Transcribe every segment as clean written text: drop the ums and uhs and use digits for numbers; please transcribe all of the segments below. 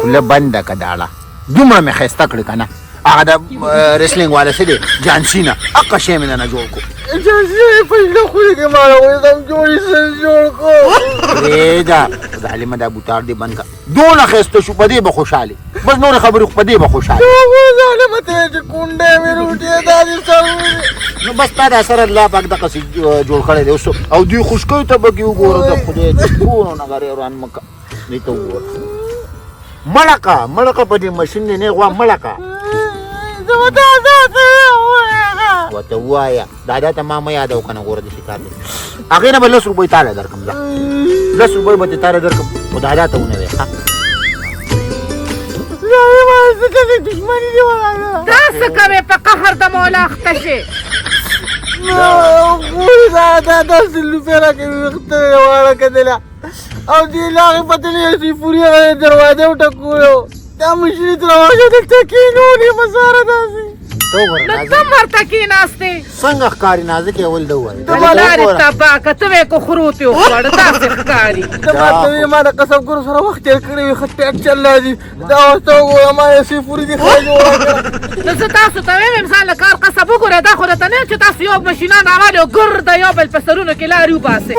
خوله بنده که داړه دومره مې ښایسته کړې که نه هغه د رسلینګ والا څه دی جان سینا اقه شی مې درنه جوړ کو جان سینا په زړه خوري کې ما راوړی سم جوړ یې جوړ کو پرېږده ظالمه دا بوتار دې بند کړه دونه ښایسته شو په دې به خوشحالې بس نورې خبرې خو په دې به خوشحاله ظالمه ته چې کونډه مې روټې دا دې سر نو بس تا دا سر الله پاک دغسې جوړ کړی دی اوس او دوی خشکیو ته به کې وګوره د خدای د کورو نه غری وران مه که دې ته وګوره مړه که مړه که په دې مشین دې نه غوا مړه که ورته ووایه دادا ته ما مه یادوه که نه ګوره داسې کار دی هغې نه به لس روپۍ تاله درکړم ځه لس روپۍ به دې تاله درکړم خو دادا ته ونه وایې ښه دا څه کوې په قهر د مولا اخته شې دا دا داسې لوپې راکوي ویښته یې واړه کتله او دې لاغې پتلې چې پورې هغه دروازه وټکولو دا مشري دروازه دلته کېنولې مساره داسې ته وګوره نو نازک تم ورته کېناستې څنګه ښکاري نازک یې اول ده ووایه د لارې تباه که ته وې که خرو ترې وخوړه داسې ښکاري ته ما ته وې ما د قسمګرو سره وخت تېر کړی وي ښه ټیټ چل راځي دا ورته وګوره ما یې سیفوري دي ښه جوړه کړه نو زه تاسو ته وایم ځان له کار قصب وګوره دا خو درته نه چې تاسو یو مشینان راوالي او ګرده یو بل په سرونو کې لارې وباسئ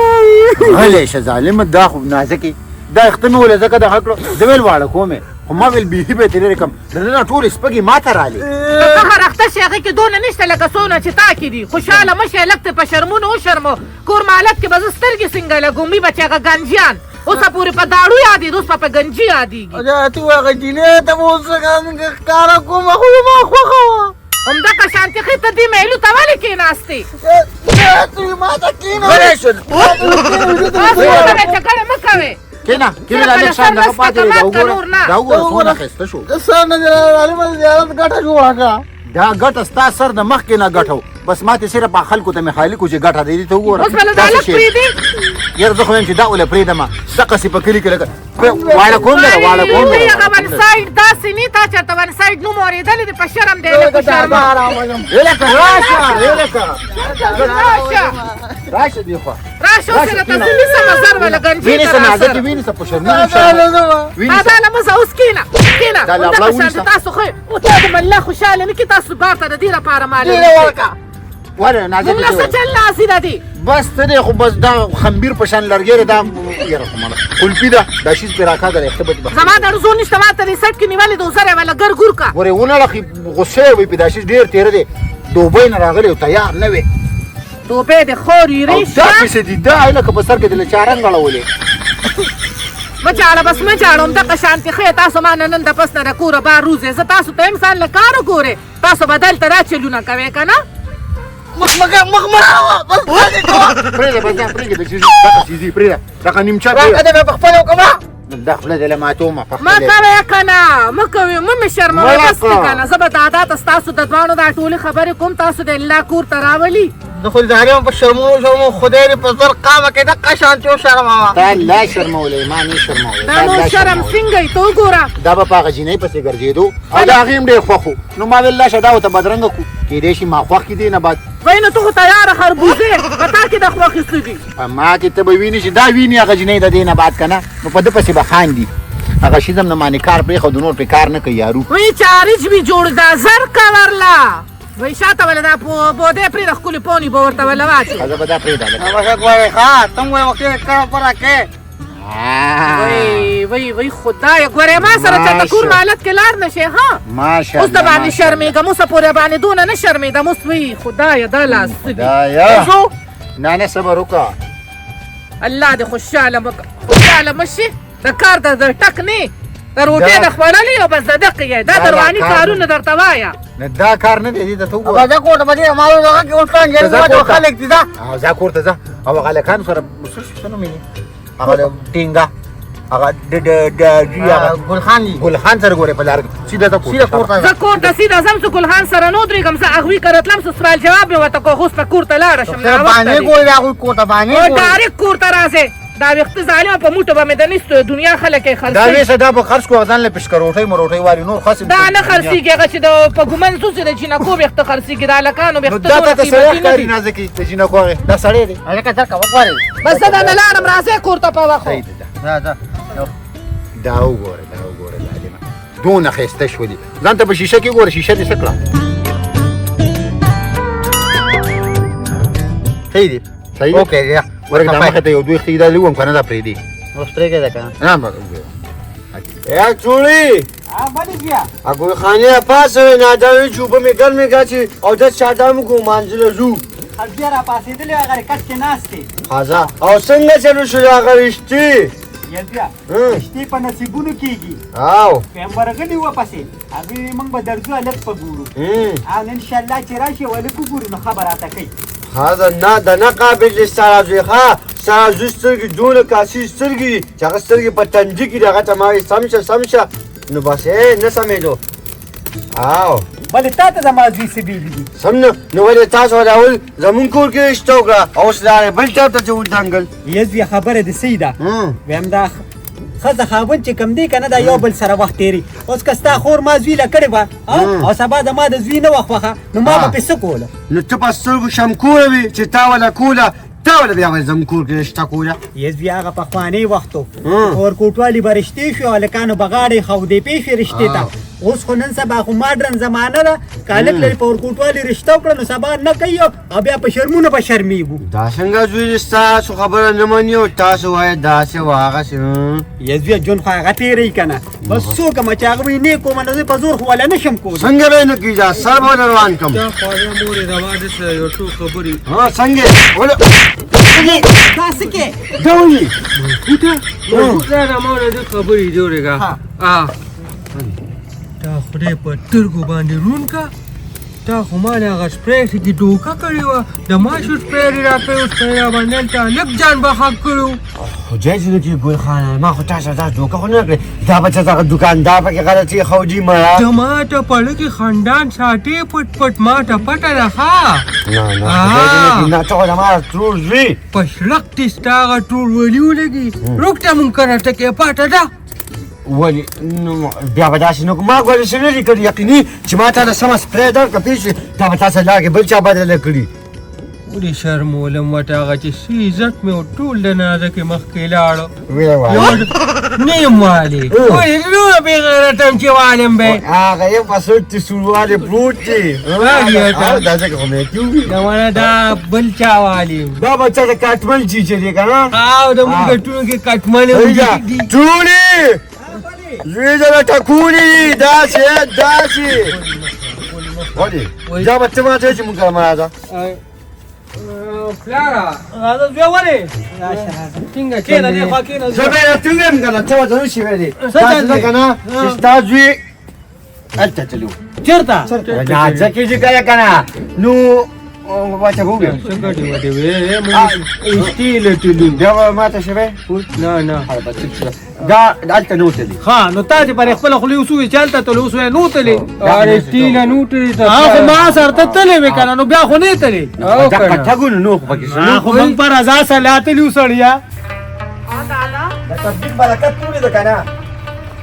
غلی شه ظالمه دا خو نازکې دا اخته مې ولې ځکه دغه کړو زه ویل واړه کوم خو ما ویل بیخي به یې ترې لرې کړم د ده نه ټولې سپږې ما ته رالې که قهر اخته شې هغې کې دونه نشته لکه څونه چې تا کې دي خوشحاله مه شې لږ ته په شرمونو وشرمو کور مالک کې به زه سترګې څنګه لګوم وي به چې هغه ګنجیان اوسه پورې په داړو یادېد اوس به په ګنجي یادېږي دا ته هغه جینۍ ته به اوس څنګه ښکاره کوم خو زما خوښه وه همدغه شانتې ښې ته دې میلو ته ولې کېناستې ما ته کښېنه غلی شه تاسو ورته چکره مه کوئ کېنه کېنه دا لږ شان دغه پاتې دی دا وګوره دا وګوره څومره ښایسته شو د سر نه دې راغلی زیارت ګټه جوړه کړه دا ګټه ستا سر د مخکې نه ګټه بس ماته صرف هغه خلکو ته مې خالي کو چې ګټه دی ته وګوره اوس به له دا لږ پرېږدي یاره زه خو وایم چې دا وله پرېږدم دقسې په کلي کې لکه واړه کوم دی واړه کوم دی هغه ون سایډ داسې نه تا چېرته ون سایډ نوم اورېدلی دی په شرم دی لکه شرم لکه راشه لکه راشه راشه دی خو راشه اوس راته زه نیسم زر وله ګنجي وینې ته څه نازکې راسره وینې څه په شرمونو شرم وینې دا له مزه اوس کېنه کېنه دا لا همدغه وړه شان ونیسه. تاسو خو او ته د ملا خوشحاله نه کړي تاسو بار ته د دې لپاره مال وله نازکې موږ له څه چل نازي ده دي بس ته دی خو بس دا خمبیر په شان لرګی دی دا یاره خو ماله قلپي ده دا شیز پرې راکاږه دی ښه به دې زما د رزو نشته ما ته دې سټ کې نیولې د وزره وله ګر ګور کا ګورې ونه لخي غوسه وي په دا شیز ډېر تېره دی دوبۍ نه راغلی او تیار نه وي دوبۍ د خور یې او دا څه دي دا لکه په سر کې د لچارنګ غړولې مه جاړه بس مه جاړه همدغه شانتې ښه تاسو ما نه نن د پس نه د کوره بار وځئ زه تاسو ته وایم ځان له کار وګورئ تاسو به دلته دا چلونه کوئ که نه مخ مخ مخ مخ بس پرېږده بس دا پرېږده چې دغه چیزي پرېږده دغه نیمچه راکه دې په خپله وکړه دا خوله دې له ماتومه په ما خپله کوې که نه مه کوې مه مې شرموئ مه بس دې کوه. که نه زه به دادا ته ستاسو د دواړو دا ټولې خبرې کوم تاسو د الله کور ته راولي د خو ظالم په شرمونو شرمو خدای دې په زر قامه کې دقه شان چې وشرموه تا الله شرمولی ما نه شرمولی دا نو شرم څنګه یې ته وګوره دا به په هغه جینۍ پسې ګرځېدو او د هغې هم ډېر خوښ و نو ما ویل لاشه دا ورته بدرنګه کړو کېدای شي ما خوښ کړي دې نه بعد وای نو ته خو تیاره خربوزې په تا کې د خوښې څه دي په ما کې ته به وینې چې دا ویني هغه جینۍ د دې نه بعد که نه نو په ده پسې به خاندي هغه شیزم نه مانې کار پرېښود نور پرې کار نه کوي یارو وی چارج می جوړ دا زر کا ورلا وی شاته ولا دا بوده پرې د ښکلې پونې به ورته ولا واچو ښځه به دا پرېږده لکه هغه وایي ښه تم وایي وکړې کړه پره کې وی وی وی خدای ګوره ما سره چاته کور مالت کې لار نشي ها ماشاءالله اوس د باندې شرمېږم اوسه پورې باندې دونه نه شرمېدم اوس وی خدای دا لاس څه دي خدایا نه نه صبر وکړه الله دې خوشحاله مه خوشحاله مه شي د کار د ټک نه د روټۍ د خوړلې او بس د دقې یې دا درواني کارونه درته وایه نه دا کار نه دی دې ته وګوره ځه کور ته به دې ما دغه کې اوس څنګه یې خلک دي ځه ځه کور ته ځه او هغه هلکانو سره څه نوم یې هغه ټینګه هغه د د د جی هغه ګلخان دی ګلخان سره ګوره په لار کې سیده ته سیده کور ته زه کور ته سیده ځم چې ګلخان سره نه ودرېږم زه هغوی کره تلم څه سوال جواب مې ورته کو خو اوس په کور ته لاړه شم باندې ګورې هغوی کور ته باندې او ډایرکټ کور ته راځې دا ویښته ظالمه په موټو به مې د نستو دنیا خلک یې دا خرڅوي ویسه دا به خرڅ کو ځان له پشکروټۍ مروټۍ واري نور خاص دا نه خرڅېږي هغه چې د په ګومن ځو چې د جینکو ویښته خرڅېږي د هلکانو نو ویښته دا دومره ته قیمتي سړی نه ښکاري دي نازکې د جینکو هغې دا سړی دی هلکه درکه وګورې بس زه درنه لاړم راځئ کور ته په وخت صحیح دی دا دا دا وګوره دا وګوره ظالمه دونه ښایسته شولې. ځان ته په شیشه کې ګوره، شیشه دې څه کړه؟ صحیح دی. صحیح دی؟ اوکې یا. ورکه دا مخې ته یو دوی ښتې دا لوم که نه دا پرېږدي. اوس پرېږده که نه. نه یا چوړي اګوی خانې پاڅوې، نادارې چې اوبه مې ګرمې کړه چې اودس چادر مو کوو، مانځه له ځو. بیا راپاڅېدلې هغه کټ کې ناست دی. ښځه او څنګه چلو شو هغه رښتې؟ بیا رښتې په نصیبونو کېږي. او ویم ورغلي وه پسې، هغوی موږ به درځو هلک په ګورو، او انشاءالله چې راشي هلک وګورو نو ښه به راته کوي. ښځه نه د نه قابل دی ستا زوی. ښه ستا زوی سترګې دونه کاسي سترګې دي چې هغه سترګې په تندي کې دي، هغه ته ما وایي سم شه سم شه، نو بس نه سمېدو. او بلې تا ته زما زوی څه ویلي دي؟ سم نه، نو ولې تاسو دا اول زمونږ کور کې رشته وکړه او اوس لاړې بل چا ته چې ودانګل؟ یه زویه خبره دې صحیح ده. ویم دا ښځه خاوند چې کوم دی که نه دا یو بل سره وخت تېري. اوس که ستا خور ما زوی له کړې وه او سبا زما د زوی نه وه خوښه، نو ما به پرې څه کوله؟ نو ته په سترګو شمکوره وې چې تا وله کوله، تا وله بیا ولې زموږ کور کې رشته کوله؟ یه زویه هغه پخوانی وخت و، ورکوټوالي به رشتې شوې، هلکانو به غاړې ښودې پې شوې رشتې ته. اوس خو نن سبا خو ماډرن زمانه ده، که هلک لري په ورکوټوالي رشته وکړه نو سبا نه کوي او بیا په شرمونو به شرمېږو. دا څنګه زوی دې ستاسو خبره نه مني او تاسو وایې داسې وه هغسې؟ یه زویه ژوند خو هغه تېروي که نه، بس څو کومه چې هغه وایي نه کومه، نو زه په زور خو وله نه شم کولی. څنګه به یې نه کړي؟ دا سر به ورله روان کړم. دا خواږه مورې زما دې سره یو څو خبرې. ها څنګه وله دا څه کې؟ دا ولې؟ دا زما نه دې خبرې جوړې کړه. تا خدای په ترګو باندې رون کا، تا خو ما له هغه سپری کې دوکه کړې وه، د ماشو سپری دې راکړی و، سپری راباندې هلته هلک ځان به حق کړو. خدای دې وکړي ګل خانه، ما خو تا سره داسې دوکه خو نه کړې. دا به څه دغه دوکاندار پکې غلطي ښودي مړه. ته ما ته په هله کې خندان ساتې پټ پټ، ما ته پته ده ښه. نه نه خدای دې نه کړي، نه ته خو زما ترور زوی. په شړق دې ستا هغه ترور ولي ولګي، روږ ته مونږ کره ټکی پاته ده. ولې نو بیا به داسې نه کوم، ما ګورې څه نه دي کړي، یقیني چې ما تا ته سمه سپری درکړه پوه شوې، دا به تا سره لار کې بل چا بدله کړي. ولې شرمولم ورته هغه چې څه عزت مې و ټول د نازکې مخکې لاړو. ویې وایه. نه یم والي، ولې دومره بېغیرته یم چې والم به؟ هغه یې په سوچ چې سوروالی پروت دی. والي ورته. دا ځکه خو مې کیږي. دا مانا دا بل چا والي؟ دا به چا د کټمل چیچې دی که نه؟ او د موږ ګټونو کې کټمل هم دي. ټولې زوی دې ټکولې دي، داسې داسې. ولې دا به ته ماته چې موږ کره مه راځه. پلاره راځه زویه ولې؟ راشه راځه. څنګه کښېنه دې خوا کښېنه. زه به یې راته ووایم که نه، ته ورته نه شي ویلی. څه داسې ده چل دی؟ که نه چې ستا زوی هلته تللی و. چېرته؟ ناځه کې چې کله که نه نو ورته ووایم. څه ګډې وډې وې؟ موږ اشتې له تلو. بیا به ما ته شوی؟ نه نه. دا هلته نه و تللی. ښه نو تا چې پر خپله خولې اوس وویل چې هلته تللی، اوس وایې نه و تللی. اشتې له نه و تللی. هغه خو ما سره ته تللی وې که نه، نو بیا خو نه تللی. دقه تګو نو نو خو پکې څه نه. خو موږ په رضا سره لا تلي وو سړیه. د تطبیق برکت ټولې ده که نه؟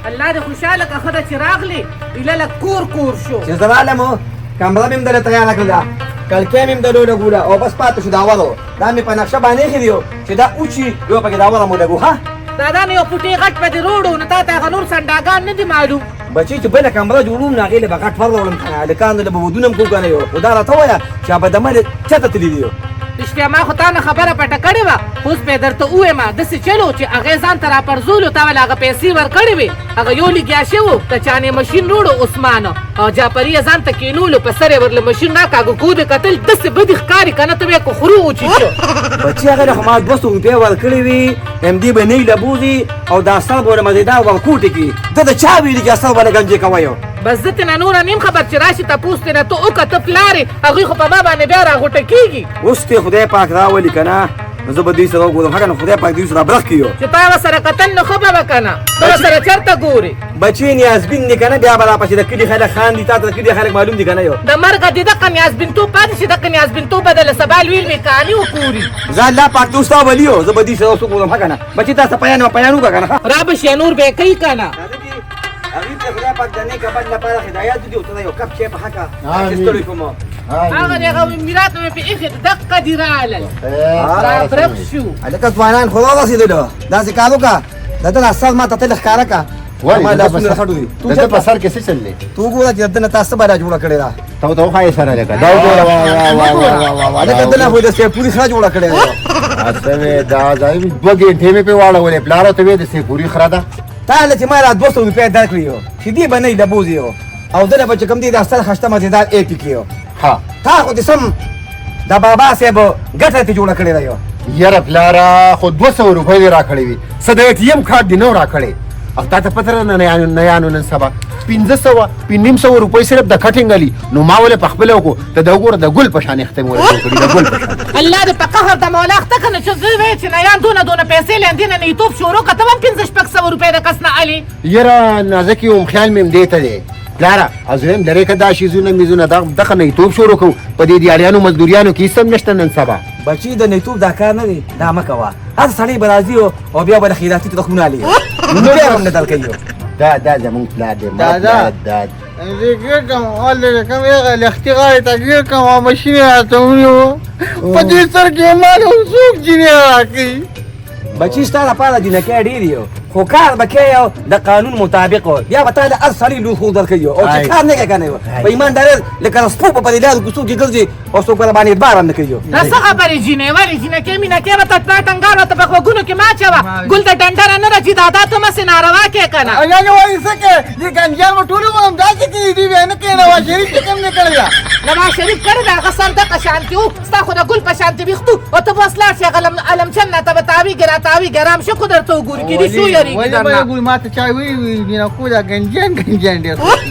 الله دې خوشحاله که ښه ده چې راغلې، ایله لږ کور کور شو. چې زه رالم کمره مې هم درله تیاره کړله، کړکۍ مې هم درله ولګوله او بس پاتې شو دا وره، دا مې په نقشه باندې ایښي دي چې دا اوچي یو پکې دا وره مو لګو. ها دا نو یو پوټې غټ به دې روړو، نو تا ته هغه نور سنډاګان نه دي معلوم. بچي چې بله کمره جوړوم نو هغې له به غټ ور راوړم که نه، هلکانو له به ودونه هم کوو که نه یو. خو دا راته ووایه چې هغه بدعملې چېرته تللي دي؟ رښتیا ما خو تا نه خبره پټه کړې وه، خو اوس به یې درته ووایم. داسې چلو چې هغې ځان ته راپرځولو، تا ولې هغه پیسې ورکړې وې، هغه یو لګیا شوی و د چا نه مشین روړو عثمان او جعفري یې ځان ته کېنولو، په سر یې ورله مشین راکاږو، کو دې کتل داسې بدې ښکاري که نه ته وایې که خرو وچیچو. بچي هغه له خو ما 200 روپۍ ورکړې وې، همدې به نه یې لبوځي او دا سر به ورله مزېدار ورکوټې کړي. ده د چا ویلي چې سر به له ګنجې کوی؟ بس زه ترېنه نوره نیم خبر چې راشي تپوس ترېنه ته وکړه، ته پلار یې، هغوی خو په ما باندې بیا راغوټه کېږي. اوس ته خدای پاک راولي که نه نو زه به دوی سره وګورم، هغه نو خدای پاک دوی سره برخ کړي. چې تا ورسره کتل نو ښه به وه که نه، ته ورسره چېرته ګورې؟ بچې نیازبین دی که نه، بیا به راپسې د کلي خلک خاندي، تا ته د کلي خلک معلوم دي که نه یو. د مرګه دې دقه نیازبینتوب پاتې شي، دقه نیازبینتوب به د له سبا لوی لوی کاني وکوري. زه الله پاک ته اوس تا ولي یو، زه به دوی سره اوس وګورم. ښه که نه بچې، تا څه پیان وه پیان وکړه که نه. ښه را به شي نور به یې کوي که نه. هغوی ته خدای پاک د نیک عمل لپاره هدایت وکړي او ته یو کپ چای په حقه اخیستلی کوم. هغه دی هغه میرات مې پرې ایښی دی، دقه دي رالل رابرق شو. هلکه ځوانان خو راورسېدلو، داسې کار وکړه د ده دا سر ما ته تل ښکاره کړه. ولې ما لاسونه خټو دي. د په سر کې څه چل دی؟ ته وګوره چې دنه تاسو بالا جوړه کړې ده. ته ته وښایې سره لکه دا وګوره. وا وا وا وا وا وا. لکه دنه خو د سیپوري خره جوړه کړې ده. اصل دا ځای 2 ګنټې مې پې واړولې. پلاره ته وې د سیپوري خره ده. تا له چې ما را 200 روپۍ درکړې یو چې دې به نه لبوځي یو او دنه به چې کوم دی دا سر خشته مزېدار ای پي کې یو. ها تا خو دې سم د بابا صاحب ګټه ته جوړه کړې ده یو. یاره پلاره خو 200 روپۍ دې راکړې وي، څه د ATM کارت دې نه و راکړی. او تا ته پته ده نیانو نن سبا 500 550 روپۍ صرف د کټینګ علي. نو ما ولې په خپله وکړو؟ ته دا وګوره د ګل په شان اخته مې ولې جوړ کړي، د ګل په شان. الله دې په قهر د مولا اخته که نه چې زه وایې چې نیان دونه دونه پیسې لاندې نه نیتوب شروع که ته هم 500-600 روپۍ د کس نه علي. یاره نازکې وم، خیال مې هم دې ته دی پلاره. او زه هم لرې که دا شیزونه میزونه دغه نیتوب شروع کوو. په دې دیاریانو مزدوریانو کې هېڅ هم نشته نن سبا. بچي د نیتوب دا کار نه دی، دا مه کوه. هر سړی به راځي او بیا به د خیراتي تخمونه علي بیا هم نه درکوي. دا دا زمونږ پلار دی. دا دا زه ګیر کوم هلته کوم هغه لښتي غاړې ته ګیر کوم او ماشین یې راته ونیو. په دې سر کې مال هم څوک جینۍ راکوي؟ بچي ستا لپاره جینکۍ ډېرې یو، خو کار به کوې او د قانون مطابق بیا به تا له هر سړي لور خور درکوي. او چې کار نه کوې که نه په ایماندارۍ لکه د سپو په دې لارو کوڅو کې ګرځي او څوک به باندې اعتبار هم نه کوي. دا څه خبرې جینۍ؟ ولې جینکۍ مینکۍ به ته ټنګار ورته په غوږونو کې مه اچوه. ګل د ډنډره نه راځي، دادا ته مه سې ناروا کوې که نه. الله نو وایي څه کوې؟ دې ګنجیان به ټول عمر همداسې کوي، دوی بیا نه کوي. نواز شریف چې کوم نه کړی ده، نواز شریف کړی ده هغه سر دغه شانتې و، ستا خو د ګل په شانتې ویښتو او ته به اوس لاړ شې هغه علمچن نه ته به تاویږي را تاویږي. ارام شه خو درته وګوري کې دې شو یریږي ولې به وګوري؟ ما ته چا ویلي جینکو دا ګنجیان ګنجیان ډېر خوښي.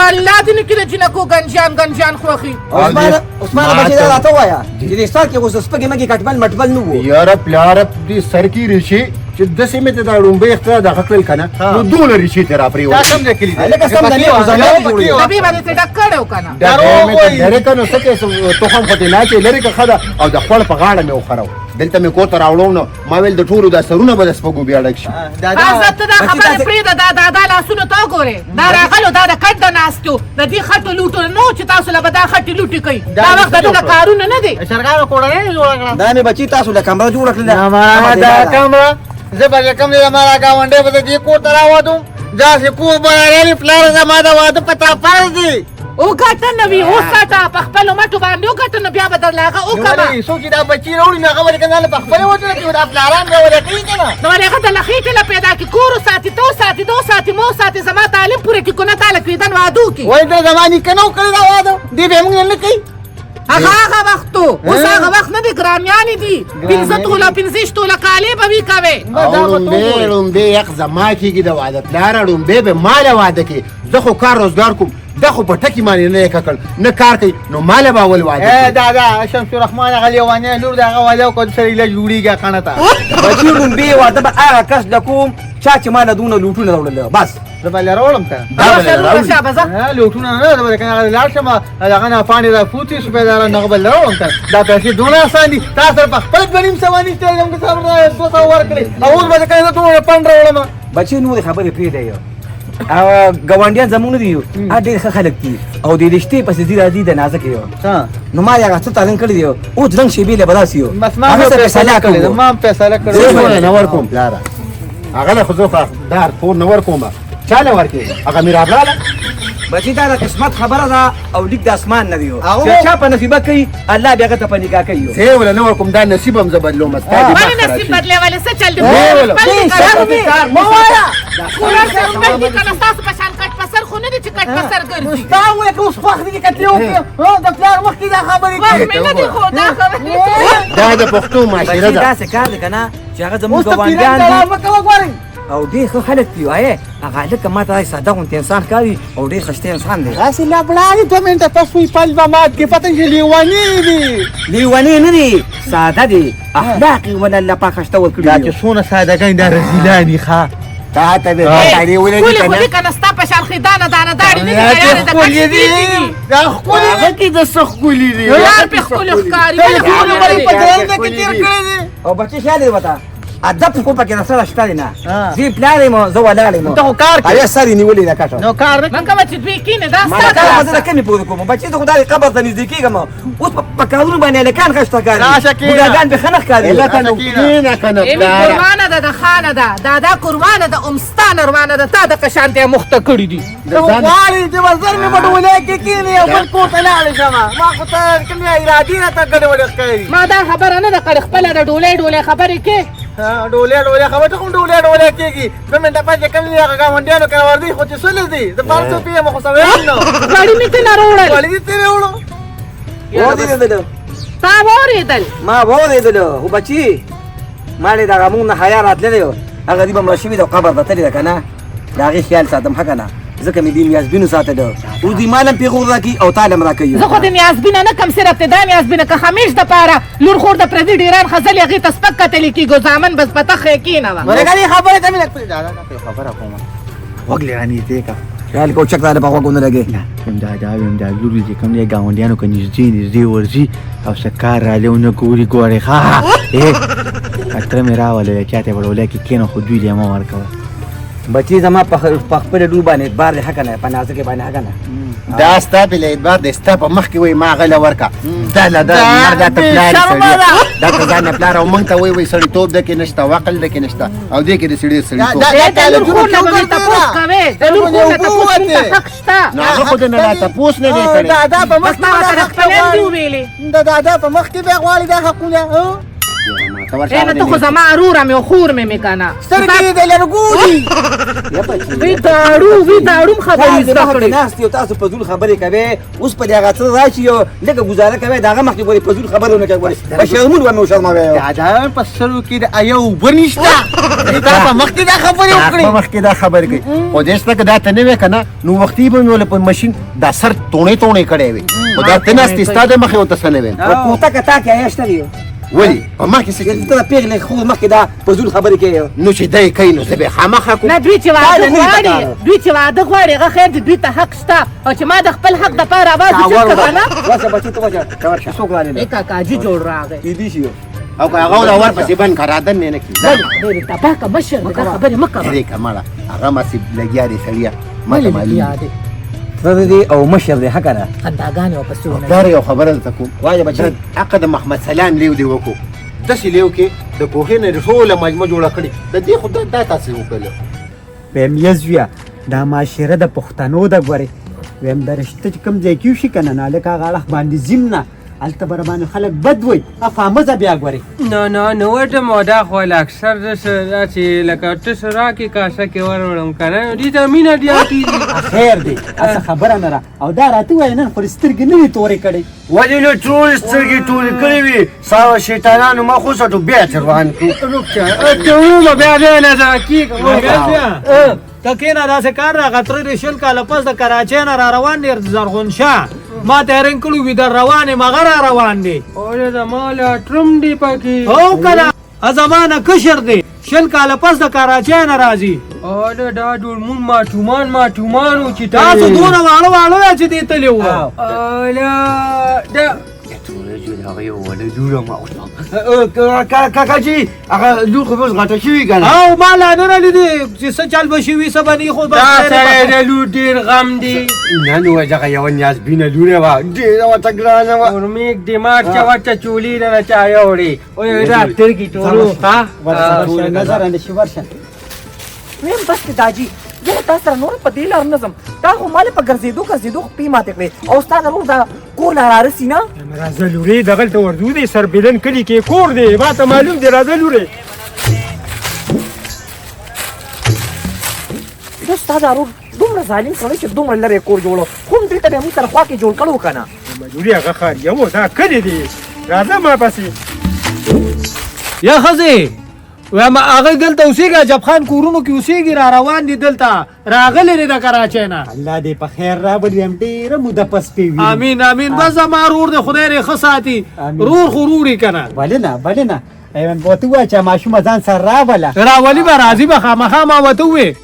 الله دې نه کړي جینکو ګنجیان ګنجیان خوښي. عثمانه بچي دا راته ووایه چې دې سر کې اوس سپږې مږې کټمل مټمل نه وو. یاره پلاره دې سر کې ریښې چې داسې مې ته دا ړومبۍ اختراع دغه کړل که نه نو دونه ریښې ته راپرېوتې. دا کوم ځای کلي دی؟ لکه سم د نیغو ځنګل جوړېږي. ډبې باندې ته ډک کړی و که نه؟ لرې که نو څه کوې؟ تخم خو دې نه اچوې، لرې که ښه ده. او د خوړ په غاړه مې وخرو، دلته مې کور ته راوړو نو ما ویل د ټولو دا سرونه به د سپږو بیا ډک شي. ځه ته دا خبرې پرېږده، دا دادا لاسونو ته وګورې. دا راغلو دا د کټ د ناستو د دې خټو لوټو نه چې تاسو له به دا خټې لوټې کوي. دا وخت د ده د کارونه نه دی. چرګانو کورنۍ جوړه کړه. دا مې بچي تاسو له کمره جوړه کړله. دا کمره زه به چې کوم دی زما دا ګاونډی به د دې کور ته راوتم، داسې کور به راغلی پلار زما د واده په تا فرض دی. وګټه نه وي وساته په خپلو مټو باندې وګټه نو بیا به درله هغه وکړه. څوک چې دا بچي راوړي نو هغه ولې که نه په خپله وټله کړي، دا پلاران به ولې کوي که نه؟ نو ولې هغه ته له خېټې له پیدا کړي، کور وساتي، ته وساتي، ده وساتي، ما وساتي، زما تعلیم پوره کړي که نه تا له کېدن واده وکړي. وایي دا زما نیکه نه و کړی دا واده، دې بیا موږ نه کوي. هغه هغه وخت و، اوس هغه وخت نه دی. ګرامیانې دي 5 توله 25 توله کالې به وي کوې. ړومبی ړومبی یخ زما کېږي د واده پلاره، ړومبی به ما له واده کوي. زه خو کار روزګار کوم، دا خو په ټکي باندې نه یې ککړ نه کار کوي، نو ما له به اول واده کوي. دا دا شمس الرحمن هغه لیونی لور د هغه واده وکړه، سره یې جوړېږي کنه ته. بچي ړومبی واده به هغه کس له کوم چا چې ما له دونه لوټونه راوړل. بس زه به له راوړم که دا به له راوړي. لوټونه نه، زه به که نه لاړ شم هغه نه پاڼې را پوتې سپېداره هغه به له راوړم که دا پیسې دونه اسان دي. تا سره په خپل 250 نشته، زموږ صاحب 200 ورکړې او اوس به که نه دومره پنډ راوړم. بچي نورې خبرې پرېږده یو. او ګاونډیان زموږ نه دي، ډېر ښه خلک دي او د رشتې پسې ځي راځي د نازکې یو. نو ما یې هغه څه تعلیم کړی دی، اوس رنګ شېبې له به راسي یو. بس ما هم فیصله کړې ده، ما هم فیصله کړې ده. زه نه ورکوم پلاره، هغه له خو زه خو دار پور نه ورکوم. چا له ورکې؟ هغه میرابلا له. بچي دا د قسمت خبره ده او لیک د اسمان نه دی. چې چا په نصیبه کوي الله بیا هغه ته په نکاح کوي. زه یې وله نه ورکوم، دا نصیب هم زه بدلوم. ستا دې ولې نصیب بدلې؟ ولې څه چل دی؟ خپل مه وایه. خپل دي که نه ستاسو په شان کټ په سر خو نه دي چې کټ په سر ګرځي. ستا وایه که اوس خوښ دي چې کتلې وکړې، د پلار مخکې دا خبرې خوښ مې نه دي خو دا خبرې دا د پښتو معاشره ده. داسې کار دی که نه چې هغه زموږ ګاونډیان دي او ډېر ښه خلک دي. وایې هغه هلک ما ته ساده غوندې انسان ښکاري او ډېر ښایسته انسان دی. هسې لبړا دي 2 منټه پس وي پل به مات کړي، پته چې لیونی دي. لیونی نه دي، ساده دي، اخلاق یې ول الله پاک ښایسته ورکړي. دا چې څونه ساده ګان دا رزیلان دي. ښه تا ته به تاړې ولګي ښکلي خو دي که نه ستا په شان خو دانه دانه داړې نه دي که یارې د کټ سپي دي. دا ښکلي هغه کې د څه ښکلي دي؟ یار پې ښکلي ښکاري. ښکلي په درنده کې تېر کړی دی. او بچي خیال دی ورته ادب خو پکې راسره شته دی نه زه پلار یم زه ولاړ یم ته خو کار کوې هغه سر یې نیولې ده کټه نو کار نه مه کوه چې دوی کښېني دا ما ستا دا کار د زه د کمې پورې کوم بچي زه خو دا قبر ته نږدې کېږم اوس په کارونو باندې هلکان ښه شته ښکاري راشه کښېنه. بوډاګان بې ښه نه ښکاري لکه نو کښېنه که نه ایمی پلاره قربانه ده د خانه ده دا دا قربانه ده ام ستا نه روانه ده تا د قشانتې مخته کړي دي د ځان غواړي چې بس زر مې په ډولۍ کې کښېني او بل کور ته لاړ شم ما خو ته کومې ارادې راته ګډې وډې ښکاري ما دا خبره نه ده کړې خپله د ډولۍ ډولۍ خبرې کې ډولۍ ډولۍ خبره ته کوم ډولۍ ډولۍ کېږي دوه منټه پس چې کوم دي هغه ګاونډیانو کره ورځي خو چې سولې دي زه په هر څه پوهېږم خو څه ویم نو غوړي مې ته نه راوړل ولې دې ترې وړو واورېدلو تا واورېدل ما واورېدلو خو بچي ما له دغه مونږ نه حیا راتللی هغه دي به مړه شوي ده قبر ته تللې ده که نه د هغې خیال ساتم ښه که نه ځکه مې دې نیازبینو ساتلو اوس دوی مال هم پېغور راکوي او تا هم راکوي زه خو د نیازبینه نه کم صرف ته دا نیازبینه که همیش دپاره لور خور د پردي ډېران ښځلې هغې ته سپک کتلی کېږي زامن بس په تخه یې کښېنوه ورګه دې خبرې ته مې لږ دا دا خبره کوم غوږ لرې رانږدې که خیال کو چک راله په غوږ ونه لګې نه کوم دا دا ویم دا لور چې کوم دی ګاونډیانو که نږدې نږدې ورځي او څه کار رالی ونه ګوري ګورې ښه اتره مې راوله چا ته وړولی کې کښېنه خو دوی له مه ورکوه بچي زما په خپله لور باندې اعتبار دی ښه که نه په نازکې باندې ښه که نه دا ستا په اعتبار دی ستا په مخ کې وایي ما هغه له ورکه دا له دا لمر دا ته پلار سړی دا ته ځان نه پلار او مونږ ته وایي وایي سړیتوب د کې نشته عقل د کې نشته او دې کې د سړي سړیتوب د لور خور نه به مې تپوس کوې د لور خور نه تپوس مونږ ته حق شته نو هغه خو دې نه لا تپوس نه دی کړی دادا په مخ بس ما ورته د خپلې دي وویلې د دادا په مخ کې بیا غواړي دا حقونه ای نو ته خو زما وروره مې او خور مې مې که نه سترګې یې د لرګو دي وی داړو وی داړوم خبرې زده کړې ناست یو تاسو په زول خبرې کوي اوس په دې هغه څه راشي یو لږه ګزاره کوي د هغه مخکې ګورې په زول خبرې ونه کوي ګورې په شرمون به مې وشرموي دا په سرو کې د ایو اوبه نشته دا په مخ کې دا خبرې وکړې په مخ کې دا خبرې کوي خو دې شته که دا ته نه وې که نه نو وختي به مې ول په ماشین دا سر توڼې توڼې کړی وي خو دا ته ناست ستا د مخې ورته څه نه ویم کوته که تا کې آیا شته دی ولې په مخ کې څه ته د پېغلې خور مخکې دا په زول خبرې کوي نو چې دی کوي نو زه به یې خامخا کوم نه دوی چې واده غواړي دوی چې واده غواړي هغه خیر دی دوی ته حق شته او چې ما د خپل حق دپاره اواز اوچت کړ که نه ورشه بچي ته ورشه څوک راغلی ای کاکا جي جوړ راغی کېدی شي او که هغه ور پسې بند کړه رادن نه نه کېږي ډېرې تباه که مشر دی دا خبرې مه کوه ډېرې که مړه هغه ماسې لګیا دی سړیه ما ته معلوم دی تره دی او مشر دی حق ده خنداګانې ورپسې ونه پلار یو خبره درته کوم وایه بچي حق د محمد سلام لیو دی وکړو داسې لیو کې د کوهې نه ټوله مجموعه جوړه کړې د دې خو دا تاسې وکړل ویم یه زویه دا معاشره د پښتنو ده ګورې ویم د رشته چې کوم ځای کې وشي که نه نو هلکه هغه اړخ باندې ځیم نه هلته به راباندې خلک بد وایي افامزه بیا ګورې نه نه نه وټم او دا خو له اکثر داسې داسې لکه ته څه راکې کاسه کې وروړم که نه دې ته مینه زیاتېږي خیر دی هسه خبره نه را او دا راته ووایه نن خو دې سترګې نه وي تورې کړې ولې نو ټولې سترګې تورې کړې وي ساوه شیطانانو ما خو سټو بیا تر روان کړو ته ومه بیا بیا نظر کېږم ته کښېنه داسې کار راغه تره دې 20 کاله پس د کراچۍ نه را روان دی زرغون شاه ما ته رنګ کړو وي در روان یم هغه را روان دی اوله زما لا ټرم دی پکې هو که نه زما نه کشر دی 20 کاله پس د کراچۍ نه راځي اوله دا ټول مونږ ماشومان ماشومان وو چې تاسو دونه واړه واړه وئ چې دې تللي وو اوله دا کاکا جی هغه لور خو اوس غټه شوې که نه او ما لا نه را لیدې چې څه چل به شوي څه به نه خو دا سړی د لور ډېر غم دی نه نو دغه یوه نیازبینه لوره وه ډېره ورته ګرانه وه ورمیږ دماغ چې ورته چولې نه چا یوړې او دا سترګې ټولو ها ورشه نظر نه شي ورشه ویم بس دی داجي زه له تا سره نور په دې لار نه ځم تا خو ما له په ګرځېدو ګرځېدو خپې ماتې کړې او ستا د ورور دا کور لا رارسي نه راځه لورې دغلته ورځو دی سربیلن کلي کې کور دی ما ته معلوم دی راځه لورې دا ستا دا ورور دومره ظالم سړی چې دومره لرې کور جوړو خو هم دلته بیا موږ سره خوا کې جوړ کړو که نه لورې هغه ښار یو دا کلی دی راځه ما پسې یا ښځې وایم هغه دلته اوسېږي عجب خان کورونو کې اوسېږي را روان دي دلته راغلي دي د کراچۍ نه الله دې په خیر راولي هم ډېره موده پس پې وینو امین امین بس زما ورور دی خدای دې ښه ساتي ورور خو ورور یې که نه بلنه بلنه ایوان ورته ووایه چې ماشومه ځان سره راوله راولي به راځي به خامخا ما ورته وویې.